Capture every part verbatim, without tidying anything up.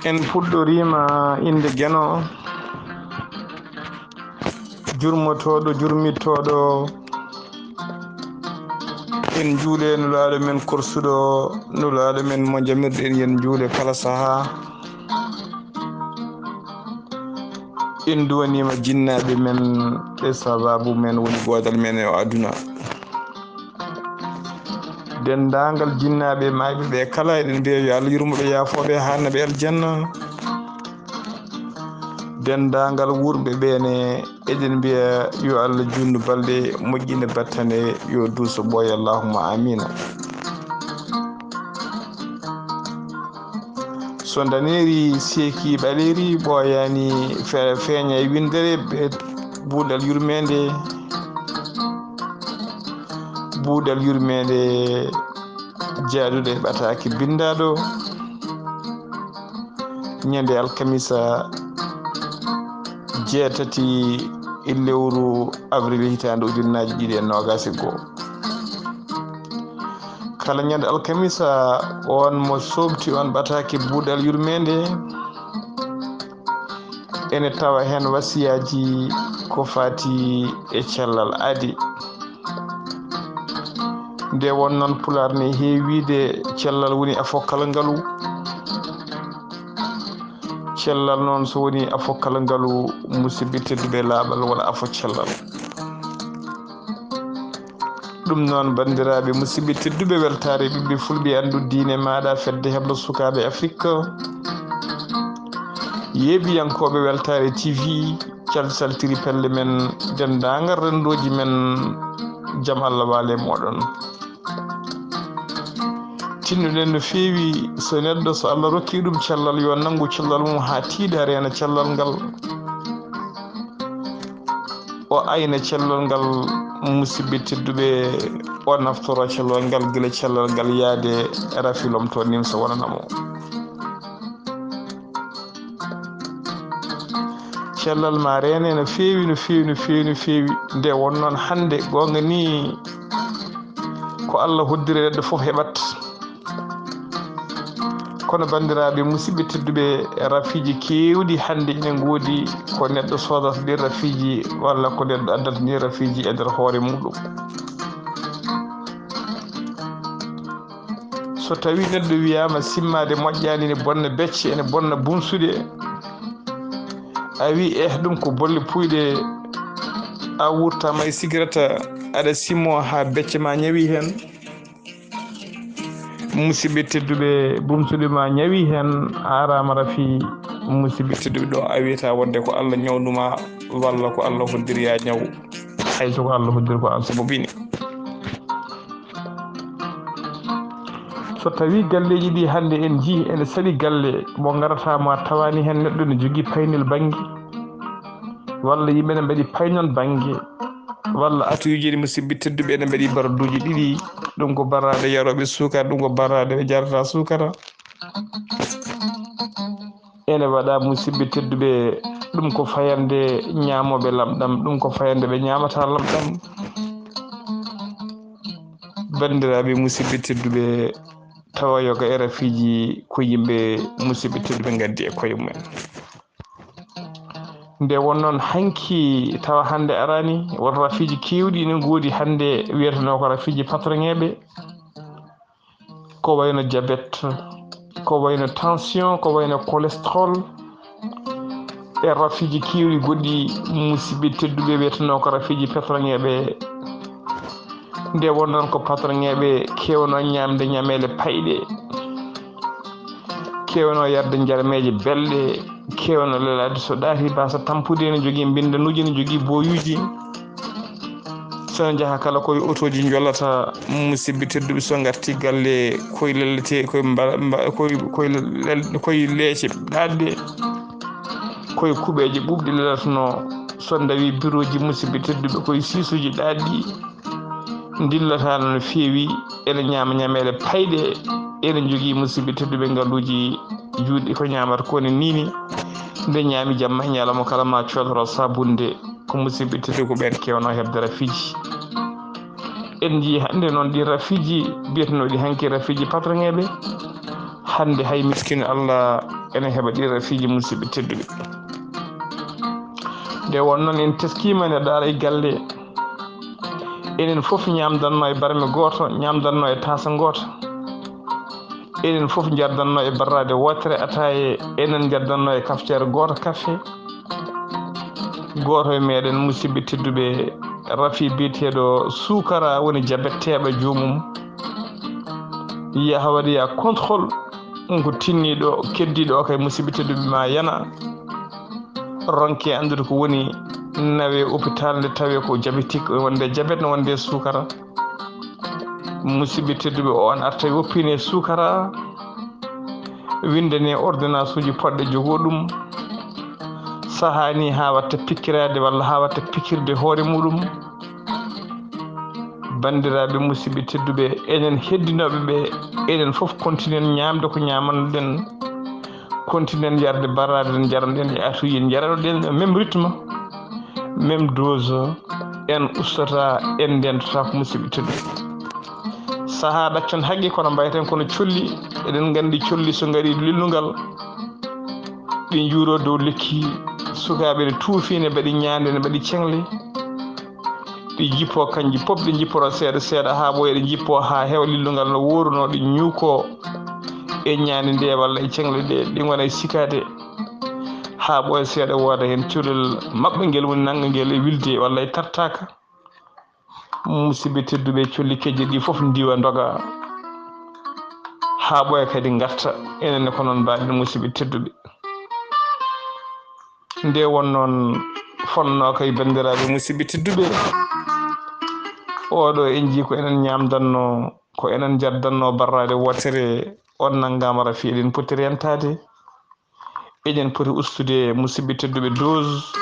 En puɗɗoriima innde Geno, jurmotooɗo, jurmittooɗo. En njuule Nulaaɗo men korsuɗo, Nulaaɗo men mo jamirɗen, yen njuule kala sahaa. En duwaniima jinnaaɓe men, ɓe sabaabu men woni goodal men e o aduna. Denndaangal jinnaaɓe maayɓe ɓe kala, eɗen mbiya yo Allah yurmo ɓe, yaafo ɓe, haanna ɓe aljanna. Denndaangal wuurɓe ɓe ne, eɗen mbiya yo Allah juutnu balɗe, moƴƴina battane, yo duuso ɓooya, allahumma amiina. So ndaneeri seeki ɓaleeri, ɓooyaani fe-, feeña e winndere, ɓe buuɗal yurmeende, buuɗal yurmeende jaaduɗo e ɓataake binndaaɗo, ñande alkamisa jeetati e lewru avril hitaande ujunnaaji ɗiɗi e noogaas e goo. Kala ñande alkamisa, on mo soobti on ɓataake buuɗal yurmeende, ene tawa heen wasiyaaji ko faati e cellal aadi. Nde won noon, Pulaar ne heewi wiide, cellal woni afo kala ngalu. Cellal noon, so woni afo kala ngalu, musidɓe tedduɓe, laaɓal wona afo cellal. Ɗum noon, banndiraaɓe musidɓe tedduɓe, weltaare ɓiɓɓe fulɓe, anndu diine maaɗa, fedde heblo sukaaɓe Afrik, yeebiyankooɓe Weltaare T V, calsaltiri pelle men, denndaangal renndooji men, jam Allah waale mooɗon. Tinnuɗen no feewi, so neɗɗo, so Allah rokki ɗum cellal, yo nanngu cellal mum haa tiiɗa, reena cellal ngal. O ayna cellal ngal, musidɓe tedduɓe, o naftoro cellal ngal, gila cellal ngal yaade rafi lomto nimsa wonana mo. Cellal ma reene no feewi, no feewi, no feewi, no feewi. Nde won noon hannde, goonga ni, ko Allah hoddiri neɗɗo fof heɓat. Kono banndiraaɓe musidɓe tedduɓe, rafiiji keewɗi hannde ene ngoodi ko neɗɗo soodata ɗin rafiiji, walla ko neɗɗo addata ɗin rafiiji e nder hoore muɗum. So tawi neɗɗo wiyaama simmaade moƴƴaani, ene bonna becce, ene bonna bumsuɗe, a wi, eh, ɗum ko bolle puyɗe, a wurtaama e sigareta, aɗa simmo haa becce ma ñawi heen. Musidɓe tedduɓe, bumsuɗe ma ñawi heen, a araama rafi. Musidɓe tedduɓe, ɗo a wiyata wonde ko Allah ñawnuma, walla ko Allah hoddiri ya ñaw. Hay so ko Allah hoddiri, ko an sababini. So tawi galleeji ɗi hannde en njii ene saɗi, galle mo ngarata ma tawaani heen neɗɗo ne jogii paynel bannge, walla yimɓe ne mbaɗi paynon bannge, walla atuyuuji ɗi, musidɓe tedduɓe, ene mbaɗi baraduuji ɗiɗi. Ɗum ko baraaɗe yarooɓe suukara, ɗum ko baraaɗe ɓe jarata suukara. Ene waɗa, musidɓe tedduɓe, ɗum ko fayande ñaamooɓe lamɗam, ɗum ko fayande ɓe ñaamata lamɗam. Banndiraaɓe musidɓe tedduɓe, tawa yoga e rafiiji ko yimɓe musidɓe tedduɓe ngaddi e koye mumen. Nde won noon hanki, tawa hannde arani, won rafiiji keewɗi ene ngoodi hannde, wiyetenoo ko rafiiji patroŋeeɓe. Ko wayno jabet, ko wayno tension, ko wayno cholestérol, e rafiiji keewɗi goɗɗi, musidɓe tedduɓe, wiyetenoo ko rafiiji patroŋeeɓe. Nde won noon ko patroŋeeɓe keewno ñaamde ñameele payɗe, keewno yarde njarmeeje belɗe, keewno lelaade so ɗaati baasa tampude, ene jogii mbindanuuji, ene jogii boyuuji. So njaha kala koye otooji njolata, musidɓe tedduɓe, so ngarti galle, koye lellete, koye mba-, mba-, koye, koye lel-, koye leece ɗaatɗe, koye kuɓeeje ɓuuɓɗe lelatno. So ndawi birooji, musidɓe tedduɓe, koye siisuuji ɗaatɗi, ndillataano no feewi, ene ñaama ñameele payɗe, ene jogii, musidɓe tedduɓe, ngaluuji juutɗi ko ñaamata ko ne niini. Nde ñaami jamma e ñalawma kala, ma coodoro sabunde. Ko musidɓe tedduɓe, ko ɓeen keewno heɓde rafiiji. En njii hannde noon ɗi rafiiji biyetenooɗi hanki rafiiji patronŋeeɓe. Hannde hay miskiino Allah ene heɓa ɗi rafiiji, musidɓe tedduɓe. Nde won noon en teskiima nde ɗaara e galle, enen fof ñaamdanno e barme gooto, ñaamdanno e taasa ngoota. Enen fof njardanno e barraade wootere ataaye, enen njardanno e kafteere gooto kafe. Gooto e meɗen, musidɓe tedduɓe, rafi biyeteeɗo suukara woni jabet teeɓa joomum. Yaha waɗoya contrôle, ɗum ko tinniiɗo, keddiiɗo o kay, musidɓe tedduɓe, ma yana. Ronke anndude ko woni, nawe hôpital nde tawe ko diabétique, wonde jabet, wonde suukara. Musidɓe tedduɓe, o on arta woppine suukara, windane ordonnance uji poɗɗe jogoo ɗum, sahaani haa watta pikkiraade walla haa watta pikirde hoore muɗum. Banndiraaɓe, musidɓe tedduɓe, enen heddinooɓe ɓe, enen fof kontinen ñaamde ko ñaamanɗen, kontinen yarde barraade ɗe njaranɗen e atuuji ɗe njaranɗen e même rythme, même dose, en ustata, en ndentata ko, musidɓe tedduɓe. Sahaa ɗaccon haqqe kono mbayten kono colli, eɗen nganndi colli so ngarii lillungal, ɗi njuuroo dow lekki, sukaaɓe ne tuufi, ne mbaɗi ñaande, ne mbaɗi ceŋle. Ɗi jippoo kanji pop, ɗi njipporoo seeɗa seeɗa haa ɓooya, ɗi jippoo haa heewa lillungal no woorunoo, ɗi ñuukoo e ñaande nde walla e ceŋle ɗe, ɗi ngona e sikaade haa ɓooya seeɗa, wooda heen colel maɓɓe ngel woni nannga ngel e wilde walla e tartaaka. Musidɓe tedduɓe, colli kejje ɗi fof ndiwa ndoga haa ɓooya kadi ngarta. Enen ne ko noon mbaɗen, musidɓe tedduɓe. Nde won noon fonnoo kay, banndiraaɓe musidɓe tedduɓe, oɗo en njii ko enen ñaamdanno, ko enen njaddanno barraade wootere, on nanngaama rafi, eɗen poti rentaade, eɗen poti ustude, musidɓe tedduɓe, dose,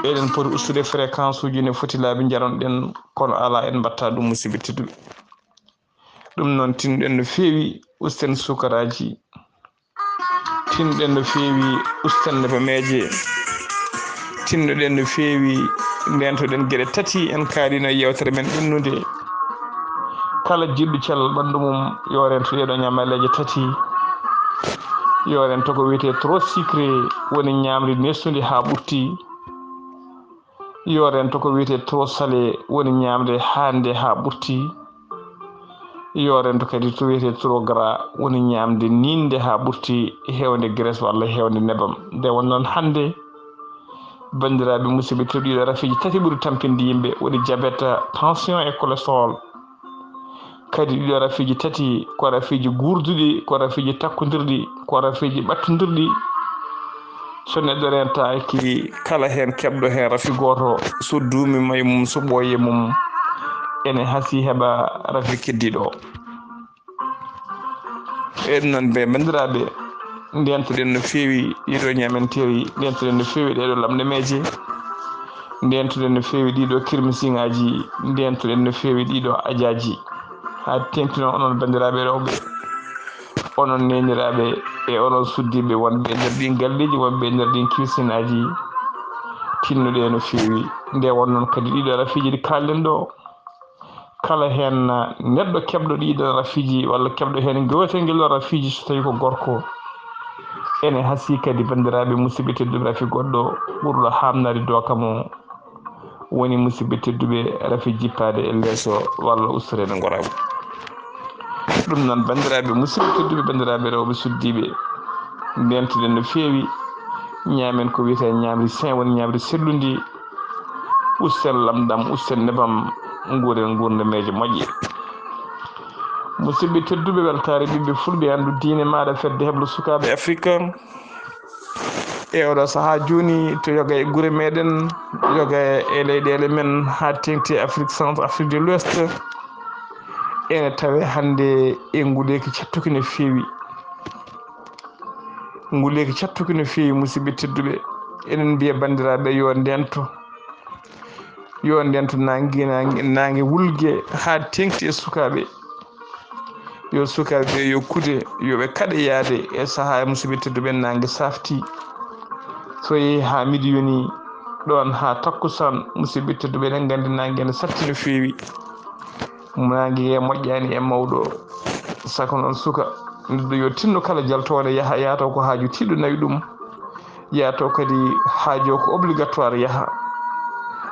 eɗen poti ustude fréquence uji no foti laabi njaronɗen, kono alaa, en mbatta ɗum, musidɓe tedduɓe. Ɗum noon, tinɗen no feewi, usten sukaraaji. Tinɗen no feewi, usten nebameeje. Tinnoɗen no feewi, ndeentoɗen geɗe tati en kaalino e yeewtere men ɓennunde. Kala jiɗɗo cellal ɓanndu mum, yo rento ɗeeɗoo ñaamaleeje tati. Yo rento ko wiyetee trop sucré, woni ñaamri nestundi haa ɓurti. Yo rento ko wiyetee trop salé, woni ñaamde haande haa ɓurti. Yo rento kadi to wiyetee trop gras, woni ñaamde niinde haa ɓurti, heewde graisse walla heewde nebam. Nde won noon hannde, banndiraaɓe musidɓe tedduɓe, rafiiji tati ɓuri tampinde yimɓe, woni diabète, tension e cholestérol. Kadi ɗiɗo rafiiji tati ko rafiiji guurduɗi, ko rafiiji takkondirɗi, ko rafiiji ɓattondirɗi. So neɗɗo rentaaki kala heen, keɓɗo heen rafi gooto, so duumi may mum, so ɓooye mum, ene hasii heɓa rafi keddiiɗo o. E ɗum noon, ɓe banndiraaɓe, ndeentoɗen no feewi ɗiɗo ñaamanteeri, ndeentoɗen no feewi ɗeeɗo lamndemeeje, ndeentoɗen no feewi ɗiɗo kirmisiŋaaji, ndeentoɗen no feewi ɗiɗo ajaaji. Haa teeŋti noon, onon banndiraaɓe rewɓe, onon neeniraaɓe e onon suddiiɓe wonɓe e nder ɗiin galleeji, wonɓe e nder ɗiin kirmisiŋaaji, tinnoɗee no feewi. Nde won noon kadi ɗiɗo rafiiji ɗi kaalɗen ɗo, kala heen neɗɗo keɓɗo ɗiɗo rafiiji walla keɓɗo heen gootel ngel ɗo rafiiji, so tawii ko gorko, ene hasii kadi, banndiraaɓe musidɓe tedduɓe, rafi goɗɗo ɓurɗo haamnaade dooka mo, woni musidɓe tedduɓe, rafi jippaade e leeso walla ustoreede ngoraagu. Ɗum noon, banndiraaɓe musidɓe tedduɓe, banndiraaɓe rewɓe suddiiɓe, ndeentoɗen no feewi, ñaamen ko wiyetee ñaamri sain, woni ñaamri sellundi, usten lamɗam, usten nebam, nguuren nguurndam meeje moƴƴe. Musidɓe tedduɓe, weltaare ɓiɓɓe fulɓe, anndu diine maaɗa, fedde heblo sukaaɓe Afrique. E oɗo sahaa jooni, to yoga e gure meɗen, yoga e leyɗeele men, haa teeŋti Afrique Centre, Afrique de l'Ouest, ene tawe hannde e nguleeki cattuki no feewi. Nguleeki cattuki no feewi, musidɓe tedduɓe. Eɗen mbiya banndiraaɓe yo ndento, yo ndento naange, naange, naange wulge haa teeŋti e sukaaɓe. Yo sukaaɓe ɓe, yo kude, yo ɓe kaɗe yaade e sahaa, musidɓe tedduɓe, naange safti. So yehi haa midi yoni, ɗoon haa takkusaan, musidɓe tedduɓe, eɗen nganndi naange ene satti no feewi. Naange moƴƴaani e mawɗo. Saka noon suka, neɗɗo yo tinno kala jaltoonde yaha, yaha taw ko haaju tiiɗo nawi ɗum, yaha taw kadi haaju o ko obligatoire yaha.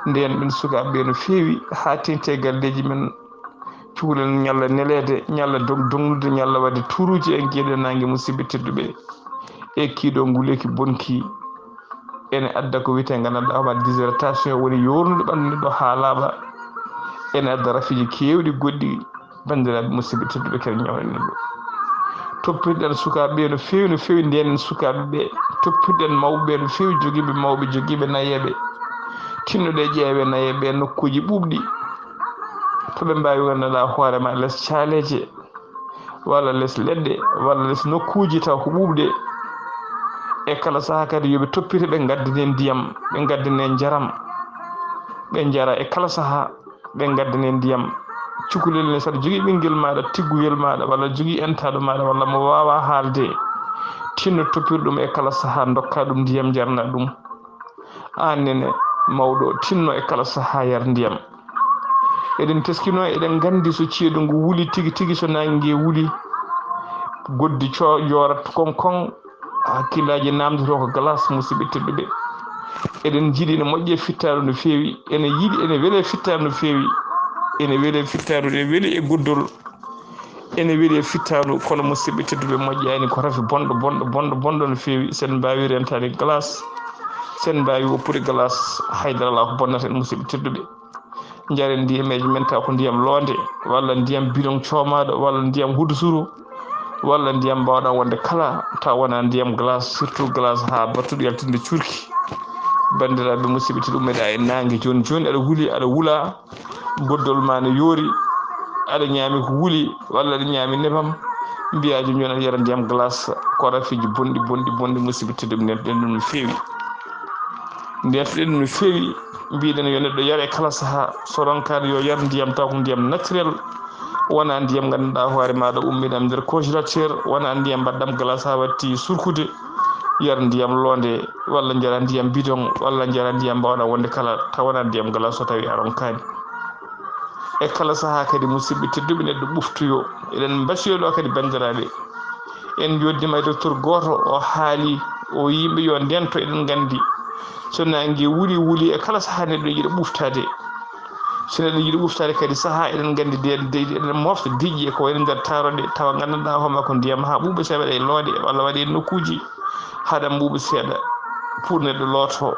Ndeen ɓeen sukaaɓe ɓee no feewi haa teeŋti e galleeji men. Cukalel ñalla neleede, ñalla dog-, dognude, ñalla waɗde tuuruuji e ngeeɗo naange, musidɓe tedduɓe. E kii ɗoo nguleeki bonki ene adda ko wiyetee, nganndanɗaa hoore maa, déshydratation, woni yoornude ɓanndu neɗɗo haa laaɓa. Ene adda rafiiji keewɗi goɗɗi, banndiraaɓe musidɓe tedduɓe, kadi ñawnen ɗum. Toppitoɗen sukaaɓe ɓee no feewi, no feewi, ndenen sukaaɓe ɓee. Toppitoɗen mawɓe ɓee no feewi, jogiiɓe mawɓe, jogiiɓe nayeeɓe. Tinnoɗen ƴeewen nayeeɓe ɓee nokkuuji ɓuuɓɗi, to ɓe mbaawi wonde alaa hoore maa les caaleeje, walla les leɗɗe, walla les nokkuuji taw ko ɓuuɓde. E kala sahaa kadi yo ɓe toppito, ɓe ngaddane ndiyam, ɓe ngaddane njaram, ɓe njara e kala sahaa, ɓe ngaddane ndiyam. Cukalel ne, saɗa jogii ɓinngel maaɗa, tigguyel maaɗa, walla jogii entaaɗo maaɗa, walla mo waawaa haalde, tinno toppito ɗum e kala sahaa, ndokkaa ɗum ndiyam, njarna ɗum. Aan nene mawɗo, tinno e kala sahaa yar ndiyam. Eɗen teskinoo, eɗen nganndi so ceeɗu ngu wuli tigi tigi, so naange nge wuli, goddi co-, joorat koŋ koŋ, hakkillaaji naamndotoo ko glace, musidɓe tedduɓe. Eɗen njiɗi, ene moƴƴi e fittaandu no feewi, ene yiɗi, ene weli e fittaandu no feewi, ene weli e fittaandu, ene weli e goddol. Ene weli e fittaandu, kono musidɓe tedduɓe, moƴƴaani, ko rafi bonɗo, bonɗo, bonɗo, bonɗo no feewi. So en mbaawi rentaade glace, so en mbaawi woppude glace, haydara alaa ko bonnata en, musidɓe tedduɓe. Njaren ndiyameeje men, taw ko ndiyam loonde, walla ndiyam bidon coomaaɗo, walla ndiyam hudusuru, walla ndiyam mbaawɗaa wonde kala, taw wonaa ndiyam glace, surtout glace haa battuɗo yaltinde cuurki. Banndiraaɓe musidɓe tedduɓe, meɗa e naange jooni jooni, aɗa wuli, aɗa wula, goddol ma ne yoori, aɗa ñaami ko wuli, walla aɗa ñaami nebam, mbiyaa jooni jooni aɗa yara ndiyam glace, ko rafiiji bonɗi, bonɗi, bonɗi, musidɓe tedduɓe, ndentuɗen ɗum no feewi. Ndentuɗen ɗum no feewi, mbiɗen yo neɗɗo yar e kala sahaa, so ronkaade yo yar ndiyam taw ko ndiyam naturel, wonaa ndiyam ngannduɗaa hoore maaɗa ummiɗam nder congélateur, wonaa ndiyam mbaɗɗam glace haa watti surkude, yar ndiyam loonde, walla njara ndiyam bidon, walla njara ndiyam mbaawɗaa wonde kala, taw wonaa ndiyam glace so tawii a ronkaani. E kala sahaa kadi, musidɓe tedduɓe, neɗɗo ɓuftoyo. Eɗen mbasiyo ɗo kadi, banndiraaɓe. En njooddima e docteur gooto, o haali, o yimɓe yo ndento, eɗen nganndi. So naange wuli, wuli e kala sahaa neɗɗo yiɗa ɓuftaade. So neɗɗo yiɗi ɓuftaade kadi sahaa, eɗen nganndi de, de, eɗen mofta diƴƴe ko wayno nder taaroɗe, tawa nganndanɗaa hoore maa ko ndiyam haa ɓuuɓa seeɗa e loonde, walla waɗe e nokkuuji, haa ɗam ɓuuɓa seeɗa, pour neɗɗo looto.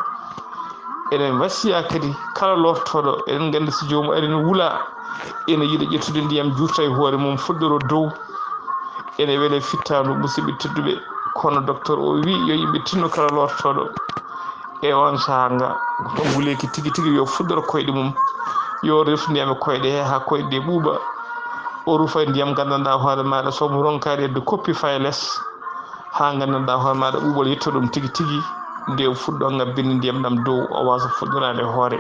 Eɗen wasiya kadi kala lortooɗo, eɗen nganndi so joomum ari no wula, ene yiɗa ƴettude ndiyam juuta e hoore mum, fuɗɗoro dow. Ene weli e fittaandu, musidɓe tedduɓe, kono docteur o wi yo yimɓe tinno kala lortooɗo e on sahaa nga, o nguleeki tigi tigi, yo fuɗɗoro koyɗe mum, yo ref ndiyam e koyɗe he haa koyɗe ɗe ɓuuɓa. O rufa e ndiyam nganndanɗaa hoore maaɗa, so mo ronkaade hedde koppi faya les, haa nganndanɗaa hoore maaɗa ɓuuɓol yetto ɗum tigi tigi, nde o fuɗɗo ngabbinde ndiyam ɗam dow, o waasa fuɗɗoraade hoore.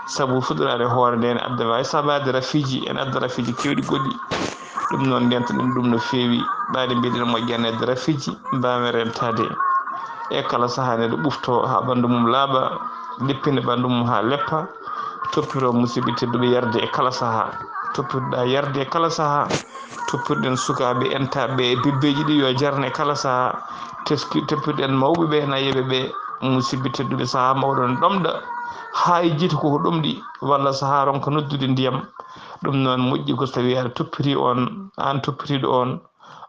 Sabu fuɗɗoraade hoore nde ene adda, waawi sabaade rafiiji, ene adda rafiiji keewɗi goɗɗi. Ɗum noon, ndentoɗen ɗum no feewi, ɓayde mbiɗen moƴƴaneede rafiiji, mbaawen rentaade. E kala sahaa neɗɗo ɓufto haa ɓanndu mum laaɓa, lippina ɓanndu mum haa leppa, toppito, musidɓe tedduɓe, yarde e kala sahaa. Toppitoɗaa yarde e kala sahaa, toppitoɗen sukaaɓe entaaɓe e bebbeeji ɗi yo jarne kala sahaa, teski, toppitoɗen mawɓe ɓe, nayeeɓe ɓe, musidɓe tedduɓe, sahaa mawɗo ne ɗomɗa, haa e jiita koko ɗomɗi, walla sahaa ronka noddude ndiyam. Ɗum noon moƴƴi ko so tawii aɗa toppiti on, aan toppitiiɗo on,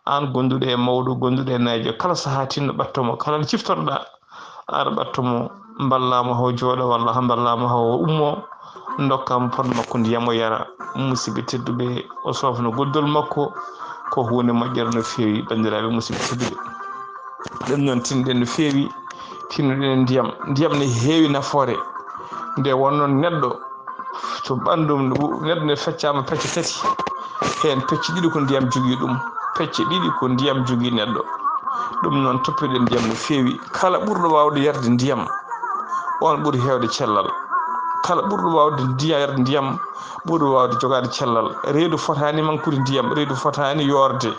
aan gonduɗo e mawɗo, gonduɗo e nayeejo, kala sahaa tinno ɓatto mo, kala nde ciftorɗaa, aɗa ɓatto mo, mballaa mo haa o jooɗo, walla haa mballaa mo haa o ummo, ndokkaa mo pot makko ndiyam o yara. Musidɓe tedduɓe, o soofna goddol makko, ko huunde moƴƴere no feewi, banndiraaɓe musidɓe tedduɓe. Ɗum noon, tinɗen no feewi, tinnoɗen ndiyam. Ndiyam ne heewi nafoore. Nde wonnoo neɗɗo, to ɓanndum, neɗɗo ne feccaama pecce tati, heen pecce ɗiɗi ko ndiyam jogii ɗum, pecce ɗiɗi ko ndiyam jogii neɗɗo. Ɗum noon, toppitoɗen ndiyam no feewi. Kala ɓurɗo waawde yarde ndiyam, on ɓuri heewde cellal. Kala ɓurɗo waawde ndiya-, yarde ndiyam, ɓuri waawde jogaade cellal. Reedu fotaani mankude ndiyam, reedu fotaani yoorde.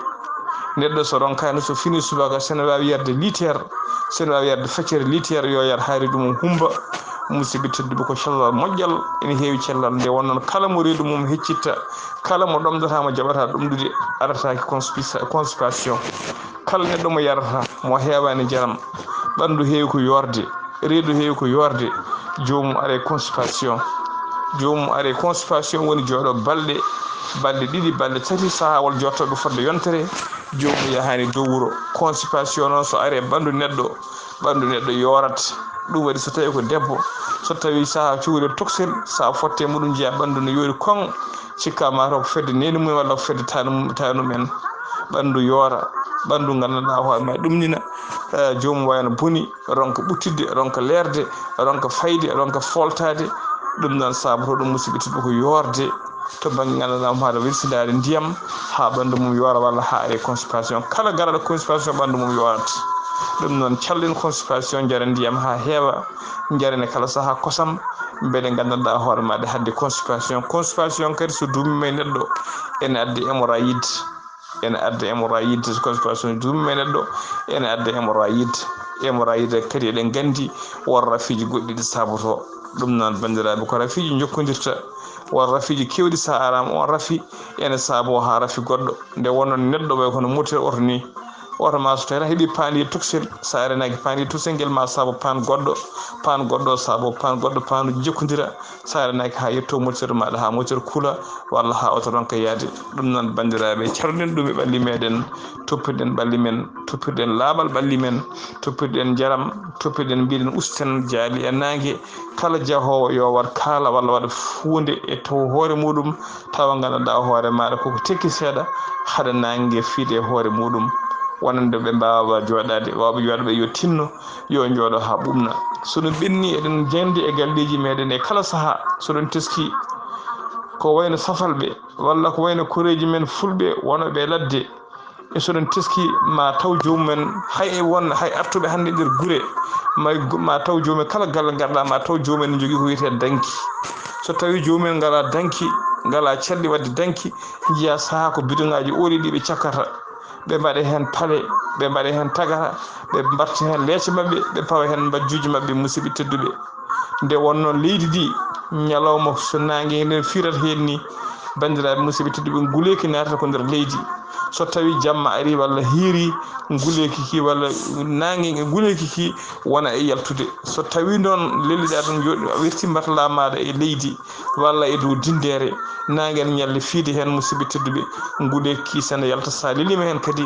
Neɗɗo so ronkaani, so fini subaka, so ene waawi yarde liiter, so ene waawi yarde feccere liiter, yo yar haa reedu mum hummba. Musidɓe tedduɓe, ko cellal moƴƴal, ene heewi cellal. Nde wonnoon kala mo reedu mum heccitta, kala mo ɗomɗata mo jaɓata ɗomɗude, arataaki constipa-, constipation. Kala neɗɗo mo yarata, mo heewaani njaram, ɓanndu heewi ko yoorde, reedu heewi ko yoorde, joomum are constipation. Joomum are constipation woni jooɗo balɗe, balɗe ɗiɗi, balɗe tati, sahaa walla jooɗotoo fodde yontere, joomum yahaani dow wuro. Constipation noon so are ɓanndu neɗɗo, ɓanndu neɗɗo yoorat. Ɗum waɗi so tawii ko debbo, so tawii sahaa cukalel tokosel, so a fotte muɗum njiya ɓanndu no yoori koŋ, cikka mataw ko fedde neene mum walla ko fedde taanu, taanu men. Ɓanndu yoora, ɓanndu nganndanɗaa hoore ma ɗumnina, eh, joomum wayno boni, ronka ɓuttidde, ronka leerde, ronka fayde, ronka foltaade. Ɗum noon saabotoo ɗum musidɓe tedduɓe ko yoorde to bannge nganndanɗaa hoore wirsindaade ndiyam haa ɓanndu mum yoora walla haa are constipation. Kala garaaɗo constipation ɓanndu mum yoorat. Ɗum noon calɗen constipation, njaren ndiyam haa heewa, njaren e kala sahaa kosam, mbele nganndanɗaa hoore maaɗa hadde constipation. Constipation kadi so duumiima e neɗɗo ene adda hémorroïde. Ene adda hémorroïde, so constipation duumiima e neɗɗo, ene adda hémorroïde. Hémorroïde kadi eɗen nganndi won rafiiji goɗɗi ɗi saabotoo. Ɗum noon banndiraaɓe ko rafiiji njokkondirta. Won rafiiji keewɗi so a araama oon rafi ene saaboo haa rafi goɗɗo. Nde wonno neɗɗo way kono moteur oto ni. Oto ma so tawii a heɓii paan tokosel, so a renaaki paan tokosel ngel ma saabo paan goɗɗo, paan goɗɗo saabo paan goɗɗo, paanuuji njokkondira, so a renaaki haa yetto moteur maaɗa, haa moteur kula, walla haa oto ronka yaade. Ɗum noon banndiraaɓe, carɗen ɗum e ɓalli meɗen, toppirɗen ɓalli men, toppirɗen laaɓal ɓalli men, toppirɗen njaram, toppirɗen mbiɗen usten jaali e naange. Kala jahoowo yo waɗ kaala walla waɗa huunde e taw hoore muɗum, tawa nganndanɗaa hoore maaɗa koko tekki seeɗa, haɗa naange fiide e hoore muɗum. Wonande ɓe mbaawa jooɗaade, waawɓe jooɗaɓe yo tinno, yo njooɗo haa ɓuuɓna. So ɗum ɓenni, eɗen njendi e galleeji meɗen e kala sahaa. So ɗum teski, ko wayno safalɓe walla ko wayno koreeji men fulɓe wonooɓe e ladde, e so ɗum teski ma taw joomumen, hay e won, hay artuɓe hannde nder gure, may, ma taw joomumen kala galle ngarɗa, ma taw joomumen ne njogii ko wiyetee danki. So tawii joomumen ngalaa danki, ngalaa calɗi waɗde danki, njiya sahaa ko bidoŋaaji ooli ɗi ɓe cakkata, ɓe mbaɗa heen pale, ɓe mbaɗa heen tagata, ɓe mbarta heen leece maɓɓe, ɓe pawa heen mbajjuuji maɓɓe, musidɓe tedduɓe. Nde wonnoo leydi ndi, ñalawma so naange nden firata heen ni, banndiraaɓe musidɓe tedduɓe, nguleeki naatata ko nder leydi. So tawii jamma arii walla hiirii, nguleeki ki walla naange, nguleeki ki wona e yaltude. So tawii noon lelliɗaa tan, jooɗi, a wirti mbatalaa maaɗa e leydi walla e dow dinndere, naange ne ñalli fiide heen, musidɓe tedduɓe, nguleeki ki so ne yalta, so a leliima heen kadi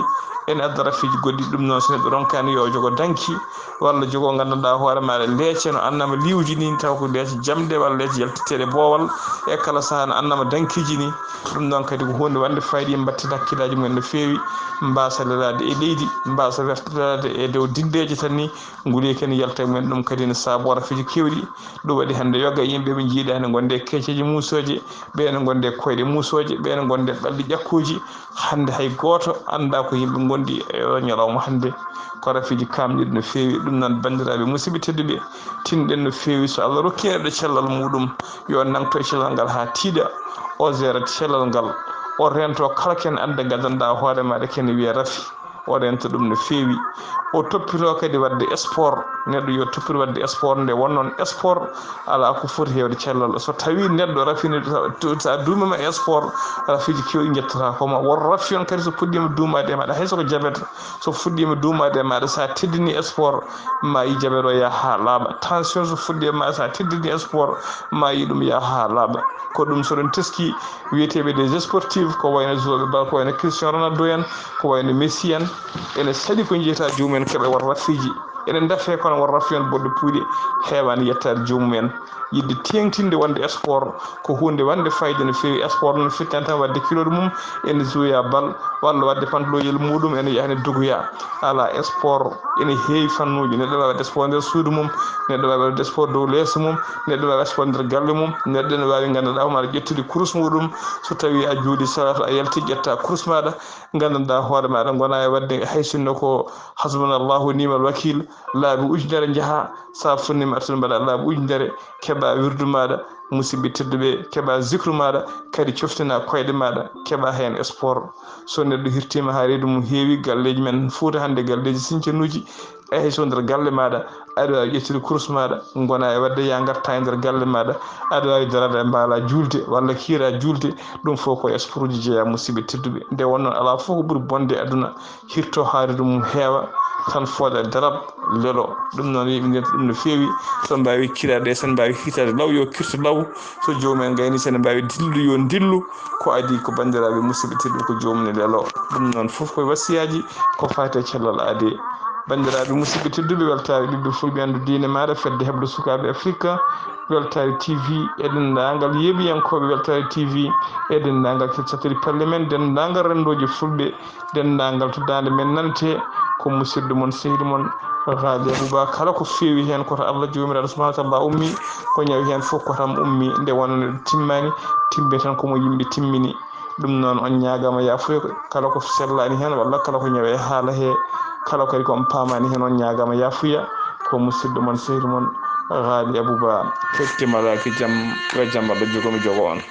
ene adda rafiiji goɗɗi. Ɗum noon, so neɗɗo ronkaani yo jogo danki, walla jogo nganndanɗaa hoore maaɗa leece no annama liiwji ni, taw ko leece jamɗe walla leece yaltiteeɗe boowal e kala sahaa no annama dankiiji ni. Ɗum noon kadi ko huunde wonde fayida, mbatten hakkillaaji mumen no feewi, mbaasa lelaade e leydi, mbaasa wertiraade e dow dinndeeje tan ni, nguleeki ene yalta e mumen. Ɗum kadi ne saaboo rafiiji keewɗi. Ɗum waɗi hannde yoga e yimɓe ɓe njiiɗaani, ngonde e keeceeje muusooje, ɓe ne ngonde e koyɗe muusooje, ɓe ne ngonde e ɓalli ƴakkooji. Hannde hay gooto anndaa ko yimɓe ngondi e oo ñalawma hannde. Ko rafiiji kaamɗiiɗi no feewi. Ɗum noon, banndiraaɓe musidɓe tedduɓe, tinɗen no feewi. So Allah rokki neɗɗo cellal muɗum, yo nangto e cellal ngal haa tiiɗa, o jeera cellal ngal, o reento kala ko ene adda nganndanɗaa hoore maaɗa ko ene wiyee rafi. O reenta ɗum no feewi. O toppitoo kadi waɗde sport. Neɗɗo yo toppito waɗde sport. Nde wonnoo sport alaa ko foti heewde cellal. So tawii neɗɗo rafiino, so a duumiima e sport, rafiiji keewɗi njettata ko ma. Won rafi on kadi so fuɗɗiima duumaade e maaɗa, hay so ko jabet, so fuɗɗiima duumaade e maaɗa, so a teddinii sport, ma yi jabet o yaha haa laaɓa. Tension so fuɗɗiima, so a teddinii sport, ma yi ɗum yaha haa laaɓa. Ko ɗum so ɗum teski, wiyeteeɓe des sportifs, ko wayno joueɓe bal, ko wayno Cristiano Ronaldo en, ko wayno Messi en, ene saɗi ko njiyata joomum en keɓa won rafiiji. Ene ndafe kono won rafi on boɗɗo puuɗe heewaani yettaade joomum en. Yiɗde teeŋtinde wonde sport ko huunde wonde fayida no feewi. Sport noon fittan tan waɗde culotte mum ene jouoya bal, walla waɗde pantaloyel muɗum ene yaha ene dogoya. Alaa, sport ene heewi fannuuji. Neɗɗo waawi waɗde sport nder suudu mum, neɗɗo waawi waɗde sport dow leeso mum, neɗɗo waawi waɗde sport nder galle mum, neɗɗo ene waawi nganndanɗaa hoore maaɗa ƴettude kurus muɗum. So tawii a juulii salaatu, a yaltii, ƴetta kurus maaɗa, nganndanɗaa hoore maaɗa, ngona e waɗde hay sinno ko hasbunallahu wa ni'mal wakiil, Laabi ujunere njaha, sa funnima artude mbaɗa laabi ujunere, keɓa wirdu maɗa, musidɓe tedduɓe, keɓa zikru maɗa, kadi coftina koyɗe maɗa, keɓa hen sport. So neɗɗo hirtima ha reedu mum heewi, galleji men Fouta hande, galleji sincanuji, hay so nder galle maɗa, aɗa wawi ƴettude kurus maɗa, gona e wadde ya garta e nder galle maɗa, aɗa wawi darade e mbaala julde walla kiira julde. Ɗum fof ko sport uji jeeya, musidɓe tedduɓe. Nde wonno ala fof ko ɓuuri bonde e aduna, hirto haade ɗum heewa, tan fooɗa darab lelo. Ɗum noon yimɓe ndiyata ɗum no feewi. So mbawi kirade, so mbawi hitade law, yo kirto law. So jomumen gayni, so mbawi dillu, yo dillu. Ko adi ko bandiraɓe musidɓe tedduɓe, ko jomum ne lelo. Ɗum noon fof koye wasiyaji ko fati e cellal aade. Bandiraɓe musidɓe tedduɓe, weltare ɓiɓɓe fulɓe, andu diine maɗa, fedde heblo sukaɓe Afrika, weltare T V e dendagal yeeɓiyankoɓe weltare T V e dendagal cattiri pelle men, dendagal rendoji fulɓe, dendagal to dande men nante, ko musidɗo mon, sehil mon, Ghali Abouba. Kala ko feewi hen, ko to Allah Jomiraɗo subhanahu wa taala ummi, ko ñawi hen fof ko tan ummi. Nde wonno neɗɗo timmani, timbe tan ko mo yimɓe timmini. Ɗum noon, on ñaagama yafuya, kala ko sellani hen walla kala ko ñawe haala he, kala kadi ko on pamani hen, on ñaagama yafuya. Ko musidɗo mon, sehil mon, Ghali Abouba. Kettimalaaki jam, yo jam Allah jogo mi jogo on.